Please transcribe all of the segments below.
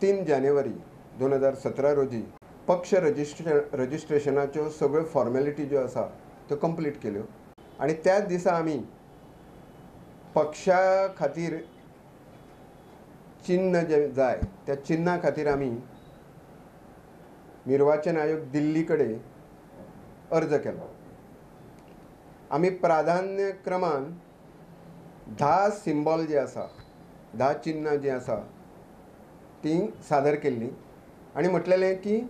3 जानेवारी 2017 रोजी पक्ष रजिस्ट्रेशनाच्यो सगळ्यो फॉर्मेलिटी ज्यो आसा त्यो कंप्लीट केल्यो आनी त्याच दिसा आमी पक्षा खातीर चिन्ह जें जाय त्या चिन्हा खातीर आमी निर्वाचन आयोग दिल्ली कडेन अर्ज केलो। आमी प्राधान्यक्रमान 10 सिंबॉल जे आसा, 10 चिन्हां जीं आसा तीं सादर केल्लीं आनी म्हटलेलें की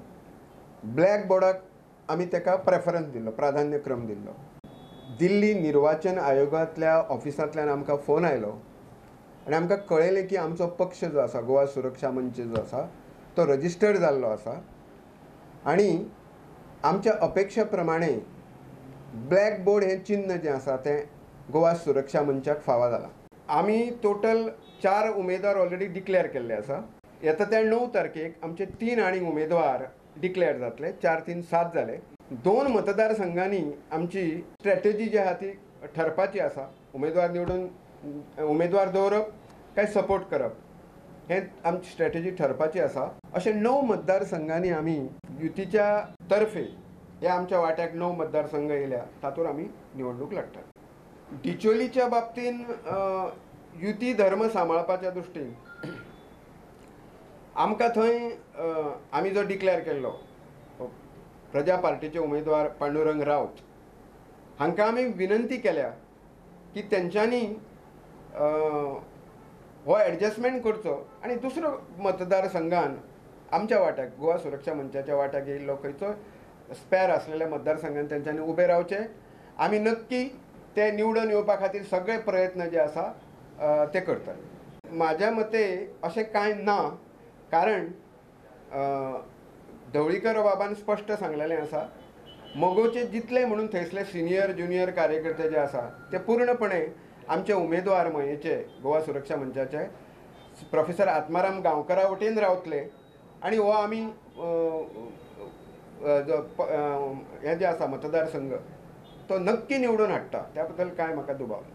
ब्लॅक बोर्डाक आमी ताका प्रेफरन्स दिल्लो, प्राधान्यक्रम दिल्लो। दिल्ली निर्वाचन आयोगांतल्या ऑफिसांतल्यान आमकां फोन आयलो आनी आमकां कळयलें की आमचो पक्ष जो आसा, गोवा सुरक्षा मंच जो आसा तो रजिस्टर्ड जाल्लो आसा आनी आमच्या अपेक्षा प्रमाणे ब्लॅक बोर्ड हें चिन्ह जें आसा तें गोवा सुरक्षा मंचाक फावो जालां। आमी टोटल 4 उमेदवार ऑलरेडी डिक्लेअर केल्ले आसा। येता त्या 9 तारखेक आमचे 3 आनी उमेदवार डिक्लेअर जातले, 4, 3, 7 जाले। 2 मतदारसंघांनी आमची स्ट्रॅटेजी जी आसा ती ठरपाची आसा। उमेदवार निवडून उमेदवार दवरप काय सपोर्ट करप हें आमची स्ट्रॅटेजी ठरपाची आसा। अशे 9 मतदारसंघांनी आमी युतीच्या तर्फे ह्या आमच्या वाट्याक 9 मतदारसंघ येयल्या तातूंत आमी निवडणूक लढटात। डिचोलीच्या बाबतीन युती धर्म सांबाळपाच्या दृश्टीन आमकां थंय आमी जो डिक्लेअर केल्लो प्रजा पार्टीचे उमेदवार पांडुरंग राऊत हांकां आमी विनंती केल्या की तेंच्यांनी हो एडजस्टमेंट करचो आनी दुसरो मतदारसंघान आमच्या वाट्याक, गोवा सुरक्षा मंचाच्या वाट्याक येयल्लो खंयचो स्पॅर आसलेल्या मतदारसंघान तेंच्यांनी उबे रावचे। आमी नक्की ते निवडून येवपा खातीर सगळे प्रयत्न जे आसा ते करतले। म्हाज्या मते अशें कांय ना, कारण ढवळीकर बाबान स्पश्ट सांगलेलें आसा, मगोचे जितले म्हणून थंयसले सिनियर ज्युनियर कार्यकर्ते जे आसा ते पूर्णपणे आमचे उमेदवार मयेचे गोवा सुरक्षा मंचाचे प्रोफेसर आत्माराम गांवकरा वटेन रावतले आनी हो आमी हे जे आसा मतदारसंघ तो नक्की निवडून हाडटा, त्या बद्दल कांय म्हाका दुबाव ना।